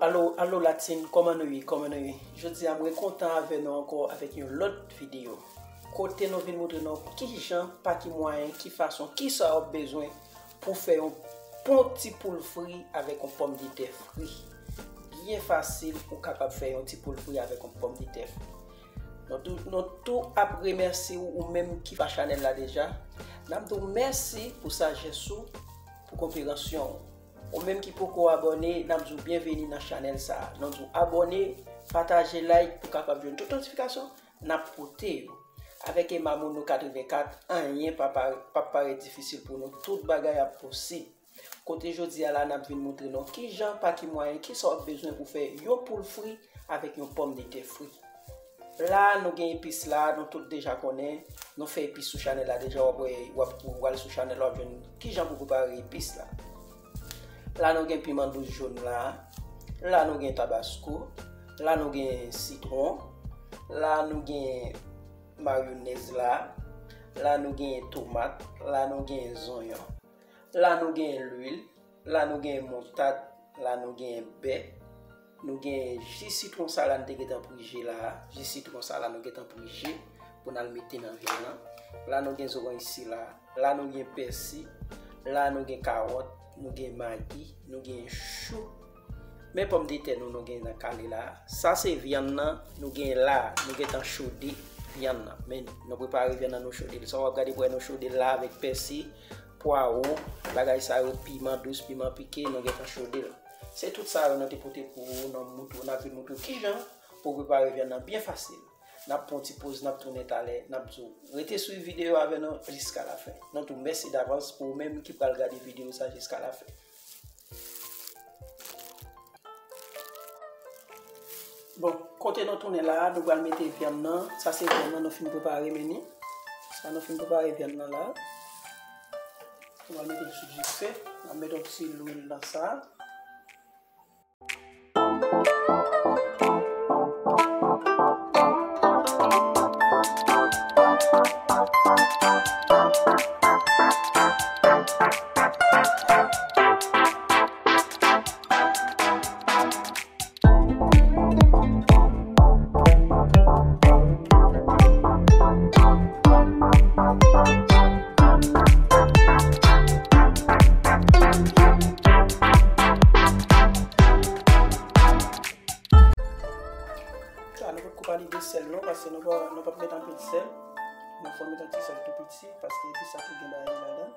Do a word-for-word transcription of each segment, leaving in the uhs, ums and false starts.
Alo, alo Latin, kòman nou ye? Kòman nou ye? Jodi a, mwen kontan avè nou ankò avèk yon lòt videyo. Kote nou vin montre nou kijan, pa ki mwayen, ki fason, kisa w ap bezwen pou fè yon bon ti poul fri avèk yon pòmdetè fri. Byen fasil, ou kapab fè yon ti poul fri avèk yon pòmdetè fri. Nou tou, nou tou ap remèsye ou, ou menm ki pa chanèl la deja. N ap di w mèsi pou sajès ou, pou konpreyansyon ou. Ou menm ki poko abòne, n ap di w byenveni nan chanèl sa a. Nou di w abòne, pataje, like pou kapab jwenn tout notifikasyon n ap pote yo. Avèk Emma Mono katrevenkat, anyen pa pare, p ap parèt difisil pou nou. Tout bagay ap posib. Kote jodi a la, n ap vin montre nou kijan, pa ki mwayen, kisa w ap bezwen pou fè yon poul fri avèk yon pòmdetè fri. La, nou gen epis la, nou tout deja konnen. Nou fè epis sou chanèl la deja, w ap wè, w ap, ou al sou chanèl la, w ap jwenn kijan pou prepare epis la. La, nou gen piman dous jòn la. La, nou gen tabasko. La, nou gen sitwon. La, nou gen mayonèz la. La, nou gen tomat. La, nou gen zonyon. La, nou gen lwil. La, nou gen moutad. La, nou gen bè. Nou gen ji sitwon sa la, nou te gentan prije la. Ji sitwon sa la, nou gentan prije pou n al mete nan vyann nan. La, nou gen zoranj sila. La, nou gen pèsi. La, nou gen kawòt. Nou gen magi. Nou gen chou. Men pòmdetè nou, nou gen nan kale la. Sa se vyann nan, nou gen la. Nou gentan chode vyann nan. Men nou prepare vyann nan, nou chode l. Sa w ap gade pou wè nou chode l la avèk pèsi, pwawo, bagay sa yo, piman dous, piman pike, nou gentan chode l. Se tout sa yo nou te pote pou ou, nou montre w, n ap vin montre w kijan pou w prepare vyann nan byen fasil. N ap pran yon ti poz, n ap tounen talè, n ap di w rete swiv videyo avè nou jiska lafen. Nou di w mèsi davans pou ou menm ki pral gade videyo sa jiska lafen. Bon, kote nou tounen la a, nou pral mete vyann nan. Sa se vyann nan nou fin prepare, men ni. Sa nou fin prepare vyann nan la. Nou pral mete l sou dife. N ap mete yon ti lwil nan sa. Sa, nou potko pale de sèl non, paske nou pa, nou p ap met anpil sèl. Nou fò met yon ti sèl tou piti, paske epis sa tou gen bagay ladan.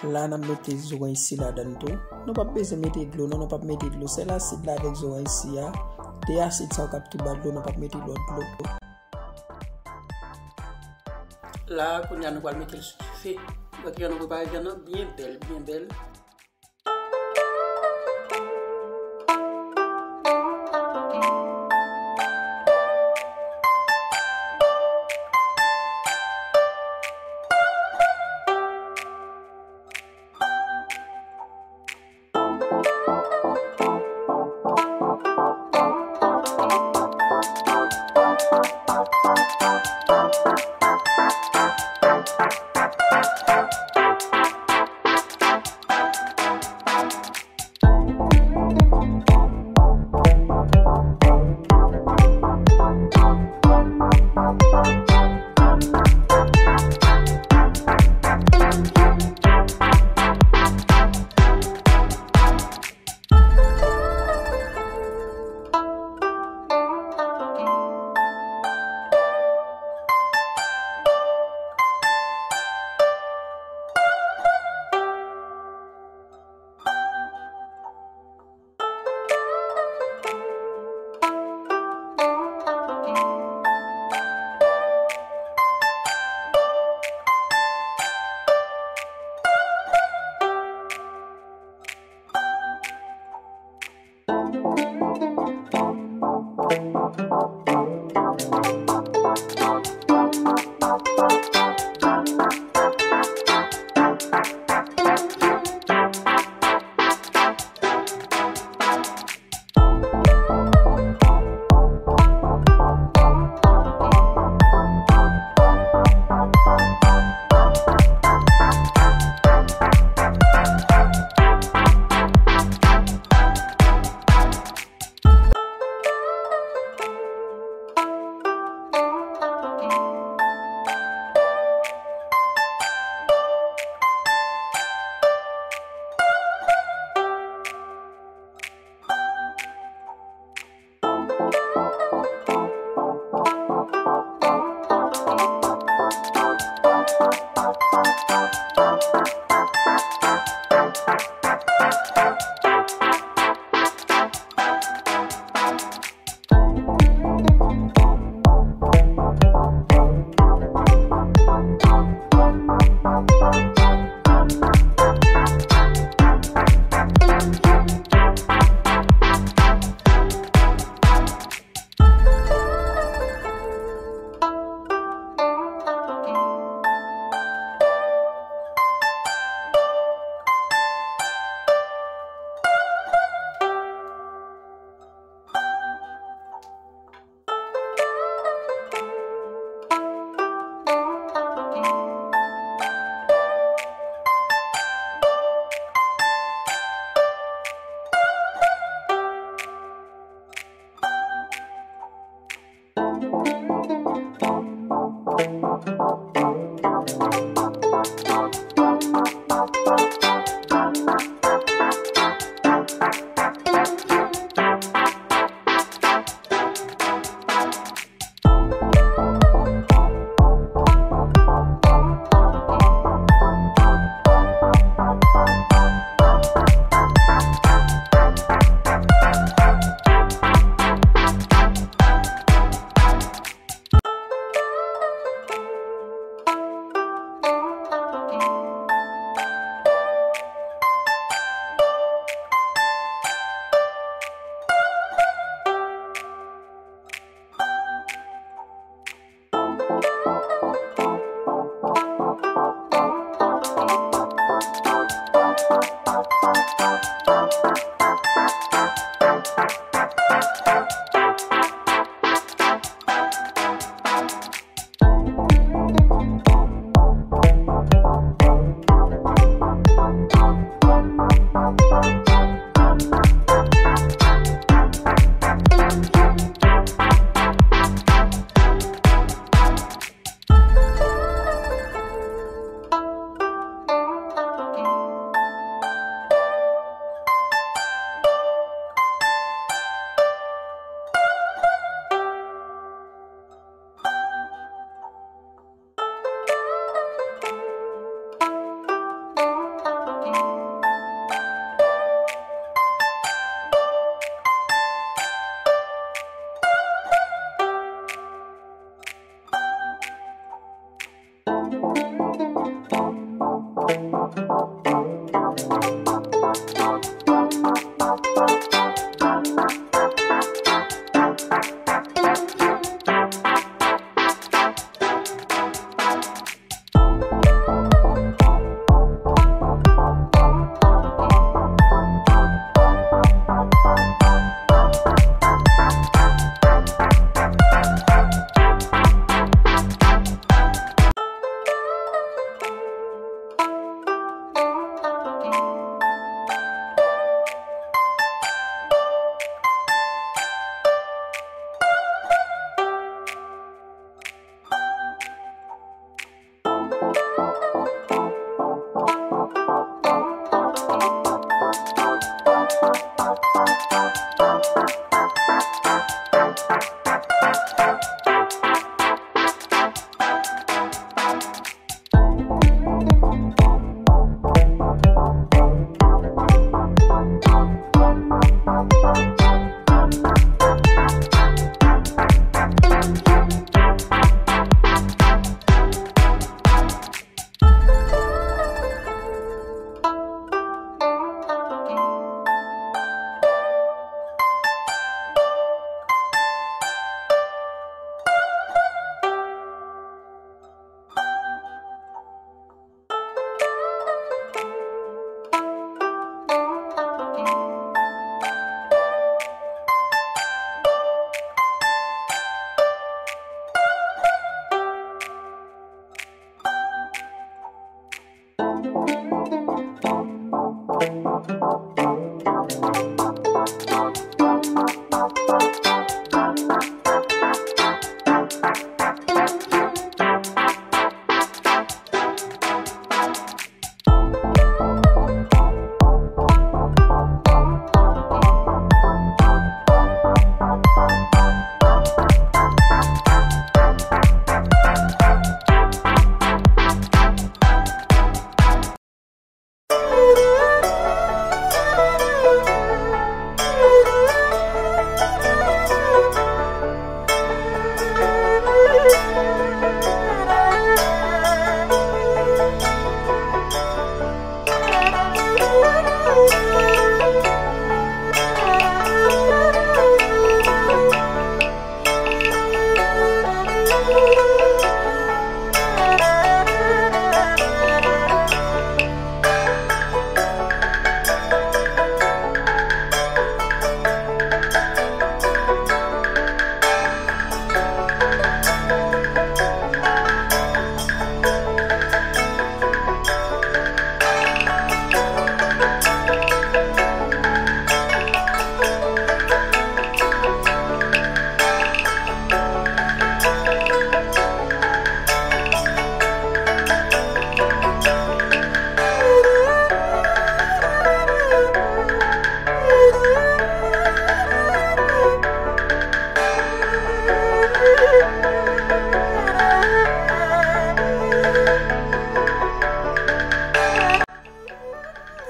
La, n ap mete zoranj si ladan l tou. Nou p ap bezwen mete dlo, non, nou p ap mete dlo. Sèl asid la avèk zoranj si a. De asid sa yo k ap tou ba dlo, nou p ap mete lòt dlo. La, kounye a, nou pral mete l sou dife. Donk, jan nou prepare vyann nan, byen bèl, byen bèl.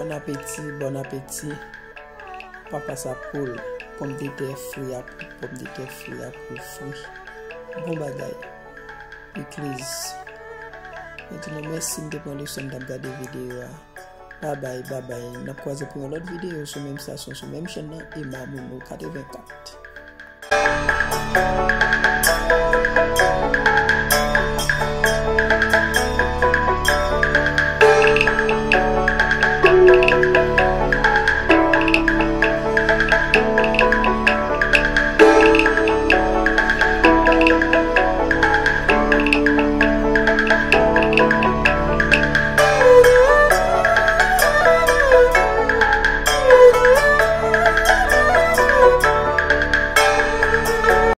Bon apeti, bon apeti. Papa sa poul, pòmdetè fri a poul, pòmdetè fri a poul fri. Bon bagay. Pikliz. Mwen di nou mèsi, m te pran leson, m t ap gade videyo a. Babay, babay. N ap kwaze pou yon lòt videyo sou menm stasyon, sou menm chèn nan, Emma Mono katrevenkat.